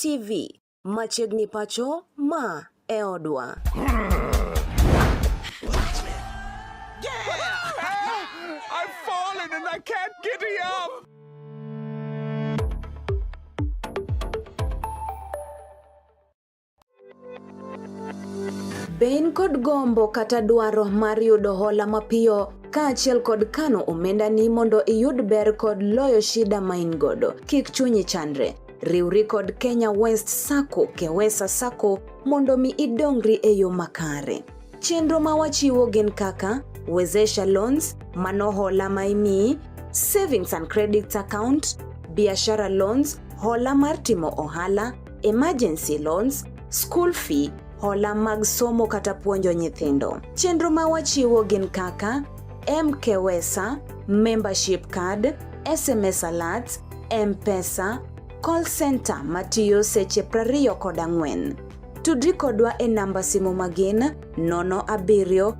TV machiegni pacho ma e odwa. I've fallen and I can't get up. Be in kod gombo kata dwaro mar yudo hola mapiyo kaachiel kod kano omendani mondo iyud ber kod loyo shida ma in godo? Kik chunyi chandre. Riwri kod Kenya West Sacco, Kewesa Sacco mondo mi idongri e yo makare. Chenro ma wachiwo gin kaka Wezesha Loans, mano hola ma imiyi, Savings and Credit Account, Biashara Loans, hola mar timo ohala, Emergency Loans, School Fee, hola mag somo kata puonjo nyithindo. Chenro ma wachiwo gin kaka MKWESA, Membership Card, SMS Alerts, M-Pesa, Call Center matiyo seche 24. Tudri kodwa e namba simu magin 07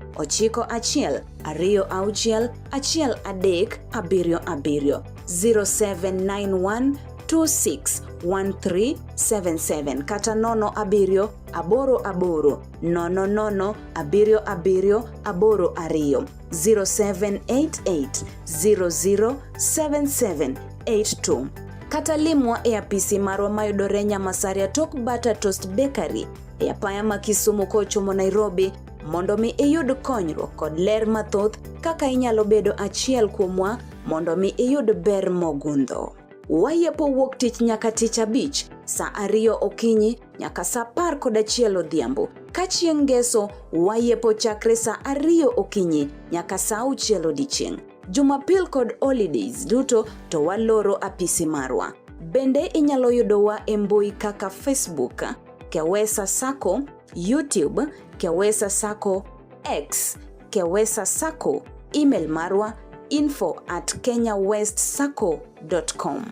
91 26 13 77 0791 261377 kata 07 88 00 77 82 0788 007782 kata limwa e apisi marwa mayudore Nyamasaria tok Butter Toast Bakery e apaya ma Kisumu kochomo Nairobi mondo mi iyud konyruok kod ler mathoth kaka inyalo bedo achiel kuomwa mondo mi iyud ber mogundho. Wayepo wuok tich nyaka tich abich saa ariyo okinyi nyaka saa 11 odhiambo. Ka chieng' ngeso wayepo chakre saa 2 okinyi nyaka saa 6 odiechieng'. Jumapil kod holidays duto to waloro apisi marwa. Bende inyalo yudowa e mbui kaka Facebook, Kewesa Sacco, YouTube, Kewesa Sacco, X, Kewesa Sacco, email marwa info@kenyawestsacco.com.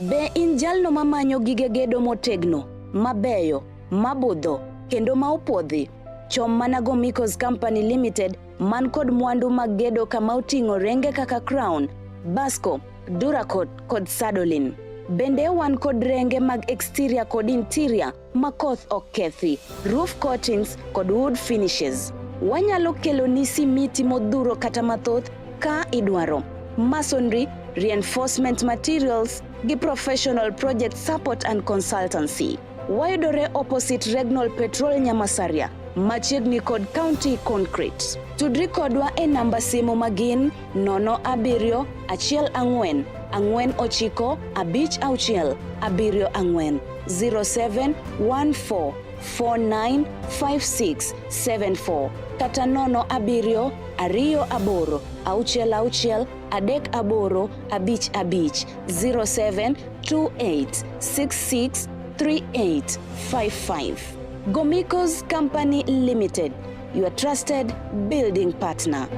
Be in jalno mamanyo gige gedo motegno, mabeyo, mabudho, kendo ma opuodhi? Chom mana Gomicos Company Limited man kod mwandu mag gedo kama oting'o renge kaka Crown, Basco, Duracot kod Sadolin. Bende wan kod renge mag exterior kod interior ma koth ok kethi, roof coatings kod wood finishes. Wanyalo keloni simiti modhuro kata mathoth ka idwaro. Masonry, reinforcement materials gi professional project support and consultancy. Wayudore opposite Regnol Petrol Nyamasaria, machiegni kod County Concrete. Tudri kodwa e namba simu magin 07 14 49 56 74 0714 495674 kata 07 28 66 38 55 0728 66 3855. Gomicos Company Limited, your trusted building partner.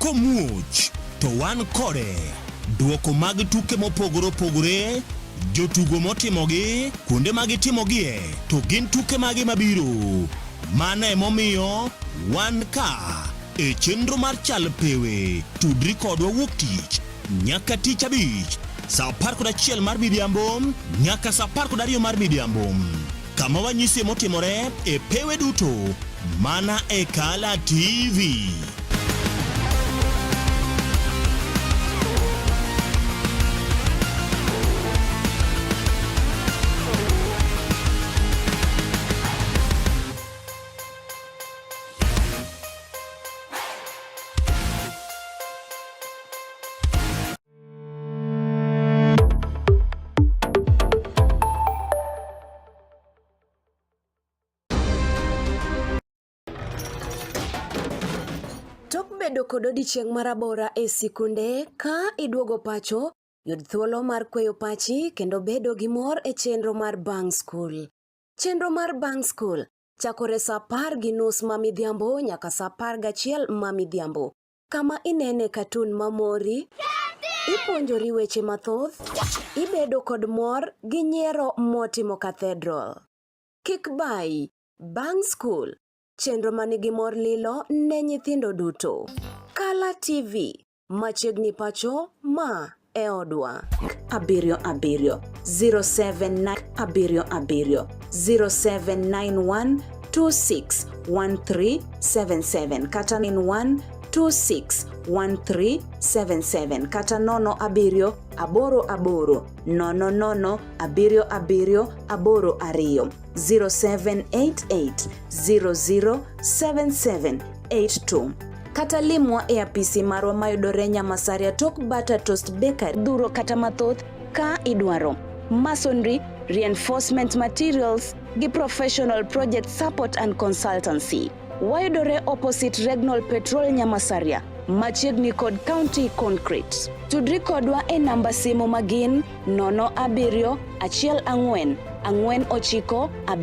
Komuoch to wan kode. Duoko mag tuke mopogore opogore, jotugo motimogi, kuonde ma gitimogie, to gin tuke mage mabiro. Mano emomiyo wan ka e chenro mar Chal Pewe. Tudri kodwa wuok tich nyaka tich abich saa 11 mar midhiambo nyaka saa 12 mar midhiambo kama wanyisie motimore e pewe duto mana e Kala TV. Tok bedo kod odiechieng' marabora e sikunde, ka iduogo pacho, yud thuolo mar kweyo pachi kendo bedo gi mor e chenro mar bang' skul. Chenro mar bang' skul chakore saa 10:30 ma midhiambo nyaka saa 11 ma midhiambo, kama inene katun mamori, ipuonjori weche mathoth, ibedo kod mor gi nyiero motimo cathedral. Kik bayi, bang' skul. Chenro manigi mor lilo ne nyithindo duto. Kala TV, machiegni pacho, ma e odwa. 7 7 07 7 7 0791 26 1377 kata 1 26 1377 kata 0 7 8 8 0 0 7 7 8 2 0788 007782 kata limwa e apisi marwa mayudore Nyamasaria tok Butter Toast Bakery dhuro kata mathoth ka idwaro masonry, reinforcement materials gi professional project support and consultancy. Wayudore opposite Regnol Petrol Nyamasaria machiegni kod County Concrete. Tudri kodwa e namba simu magin 07 14 4 9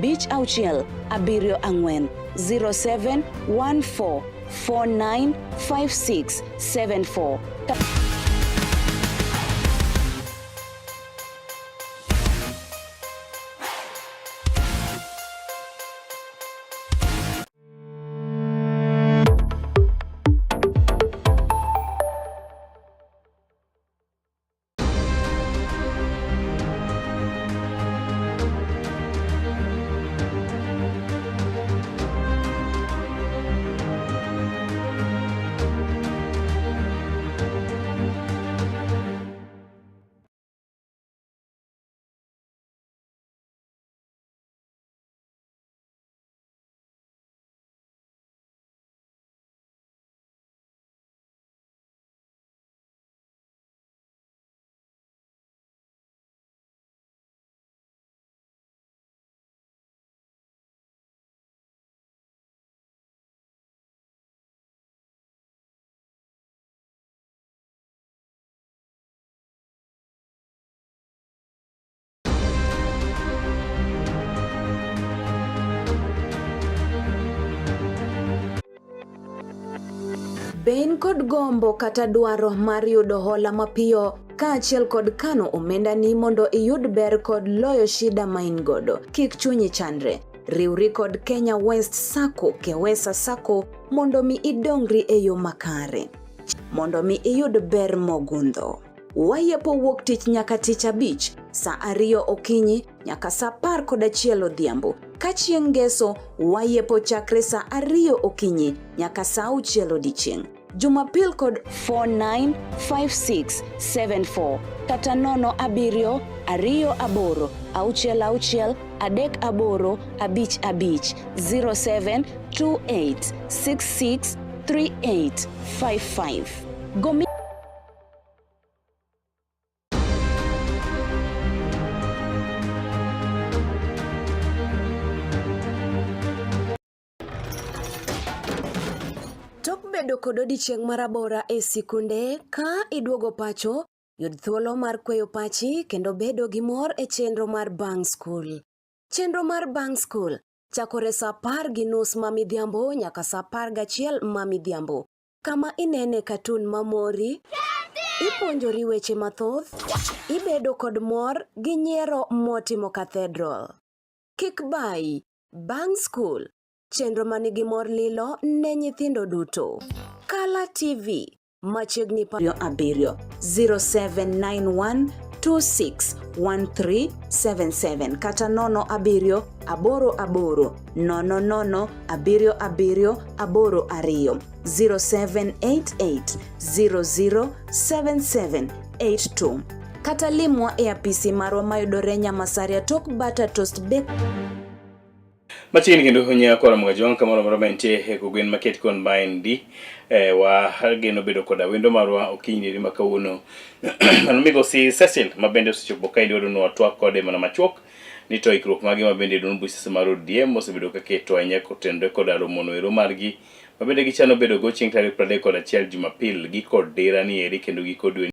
5 6 7 4 07 14 49 56 74. Be in kod gombo kata dwaro mar yudo hola mapiyo kaachiel kod kano omendani mondo iyud ber kod loyo shida ma in godo? Kik chunyi chandre. Riwri kod Kenya West Sacco, Kewesa Sacco mondo mi idongri e yo makare. Mondo mi iyud ber mogundho. Wayepo wuok tich nyaka tich abich saa 2 okinyi nyaka saa 11 odhiambo. Ka chieng' ngeso wayepo chakre saa 2 okinyi nyaka saa 6 odiechieng'. Jumapil kod 495674 kata 0 7 2 8 6 6 3 8 5 5 07 28 66 38 55. Gomi Tok bedo kod odiechieng' marabora e sikunde, ka iduogo pacho, yud thuolo mar kweyo pachi kendo bedo gi mor e chenro mar Bang' Skul. Chenro mar Bang' Skul chakore saa 10:30 ma midhiambo nyaka saa 11 ma midhiambo, kama inene katun mamori, ipuonjori weche mathoth, ibedo kod mor gi nyiero motimo cathedral. Kik bayi, Bang' Skul, chenro manigi mor lilo ne nyithindo duto. Kala TV, machiegni pa 7 0791 26 1377 kata 0 7 8 8 0 0 7 7 8 2 0788 00 7782 kata limwa e apisi marwa mayudore Nyamasaria tok Butter Toast Bake. Machiegni kendo nya kora mga kamoro amora ma entie e kogwen maket kon maendi wageno bedo koda wendo marwa okinyi ni ma kawuono mano migosi Cecil ma bende osechopo kaendi wadwa twak kode mana machuok ni to ikruok mage ma bende duond buch siasa mar ODM osebedo ka keto ahinya kotenore koda romono ero margi ma bende gichano bedo go chieng' tarik 31 Jumapil gi kod dira ni eri kendo giko dwe.